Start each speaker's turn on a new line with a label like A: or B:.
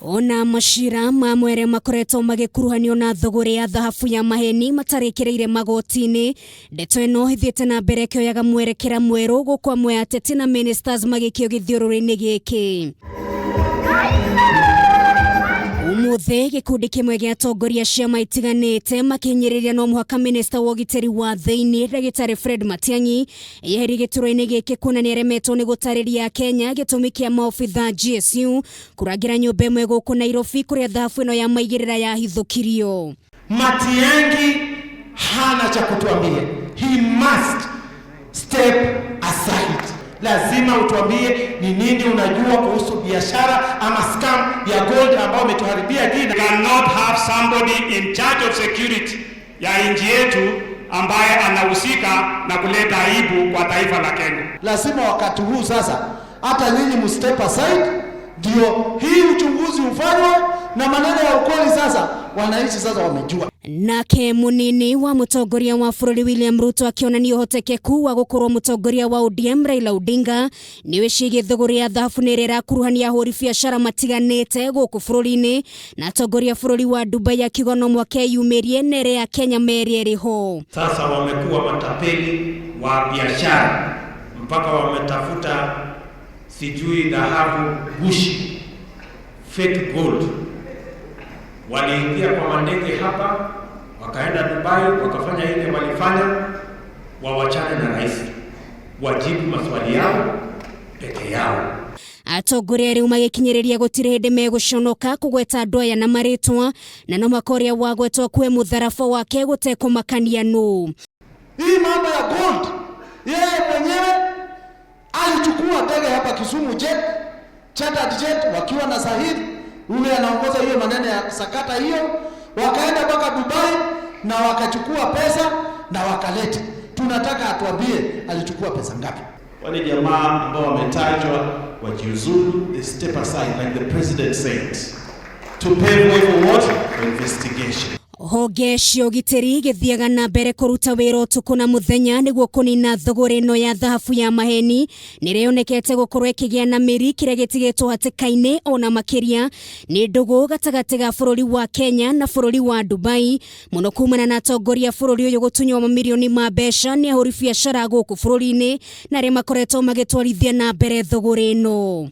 A: Ona macira ma mwere makoretwo magĩkuruhanio na thũgũrĩ ya thahabu ya maheni matarĩkĩrĩire magoti-inĩ. Ndeto ĩno ĩthiĩte na mbere ĩkĩoyaga mwerekera mwerũ gũkũ amwe a ateti na ministers magĩikio gĩthiũrũrĩ-inĩ gĩkĩ. Ũmũthĩ gĩkundi kĩmwe gĩa atongoria ciama itiganĩte makĩhinyĩrĩria no mũhaka minista wa ũgitĩri wa thĩinĩ ndagĩtarĩ Fred Matiang'i eyeherie gĩturwa-inĩ gĩkĩ kuona nĩ aremetwo nĩ gũtarĩria Akenya gĩtũmi kĩa maobitha GSU kũrangĩra nyũmba ĩmwe gũkũ Nairobi kũrĩa thahabu ĩno ya maigĩrĩra yahithũkirio.
B: Matiang'i hana cha kutuambia, he must step aside. Lazima utuambie ni nini unajua kuhusu biashara ama scam ya gold ambayo umetuharibia jina.
C: Cannot have somebody in charge of security ya nchi yetu ambaye anahusika na kuleta aibu kwa taifa la Kenya.
D: Lazima wakati huu sasa hata nyinyi mstep aside, ndio hii uchunguzi ufanywe na maneno ya ukweli sasa wananchi sasa wamejua.
A: Nake munini wa mutongoria wa bururi William Ruto akionania uhotekeku wa gukorwo mutongoria wa ODM Raila Odinga niwe ciĩgiĩ thũgũrĩ ya thahabu nĩ ĩrĩa ĩrakuruhania ahũri biacara matiganĩte gũkũ bũrũri-inĩ na atongoria bũrũri wa Dubai akiuga no mwaka eyumĩrie na ĩrĩa ya Kenya merĩ ĩrĩ ho.
C: Sasa wamekuwa matapeli wa biashara mpaka wametafuta sijui dhahabu gushi, fake gold. Waliingia kwa mandege hapa, wakaenda Dubai, wakafanya ile walifanya. Wawachane na rais, wajibu maswali yao peke yao.
A: Atongoria rĩu magĩkinyĩrĩria gũtirĩ hĩndĩ megũconoka kũgweta andũ aya na marĩtwa na no mũhaka ũrĩa wagwetwo akue mũtharaba wake gũtekũmakania nũ.
D: Hii mambo ya gold, yeye mwenyewe alichukua ndege hapa Kisumu jet, chartered jet, wakiwa na Sahid yule anaongoza hiyo maneno ya sakata hiyo, wakaenda mpaka Dubai na wakachukua pesa na wakaleta. Tunataka atuambie alichukua pesa ngapi.
E: Wale jamaa ambao wametajwa wajiuzulu, they step aside like the president said, to pave way for what? For investigation.
A: Honge cia ũgitĩri gĩthiaga na mbere kũruta wĩra ũtukũ na mũthenya nĩguo kũnina thũgũrĩ ĩno ya thahabu ya maheni nĩrĩa yonekete gũkorwo ĩkĩgĩa na mĩri kĩrĩa gĩtigĩtwo hatĩka-inĩ ona makĩria nĩ ndũgũ gatagatĩ ga bũrũri wa Kenya na bũrũri wa Dubai mũno kumana na atongoria bũrũri ũyũ gũtunywo mamirioni ma mbeca nĩ ahũri biacara gũkũ bũrũri-inĩ na arĩa makoretwo magĩtwarithia na mbere thũgũrĩ ĩno.